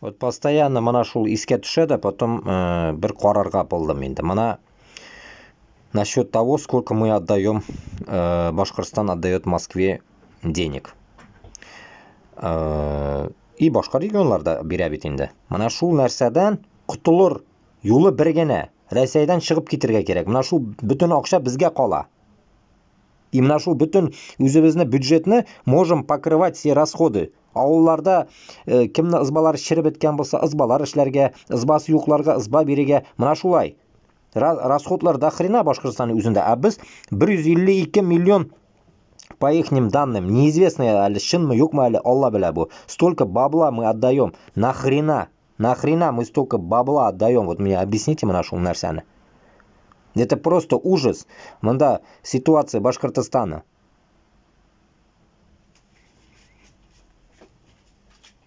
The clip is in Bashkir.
Вот постоянно мына шул иҫкә төшә ҙә, потом бер ҡарарға булдым инде. Мына насчет того, сколько мы отдаем, Башкортостан отдает Москве денег. И башҡа регионлар ҙа бирә бит инде. Мына шул нәрсәнән ҡотолор юлы бер генә. Рәсәйҙән сығып китергә кәрәк. Мына шул бөтөн аҡса беҙгә ҡала. И мына шул бөтөн үҙебеҙҙең бюджетны можем покрывать все расходы. Ауылларҙа кемдең избалары череп бөткән булһа, избалар эшләргә, избасы юҡларға изба бирергә. Мына шулай. Расходлар до хрена Башҡортостандың үҙендә. А беҙ 152 миллион, по ихним данным, неизвестно әле ысынмы, юҡмы әле, Алла белә был. Столько бабла мы отдаем. Нахрена? Нахрена мы столько бабла отдаем? Вот мне объясните мына шул нәрсәне. Это просто ужас. Мында ситуация Башкортостана.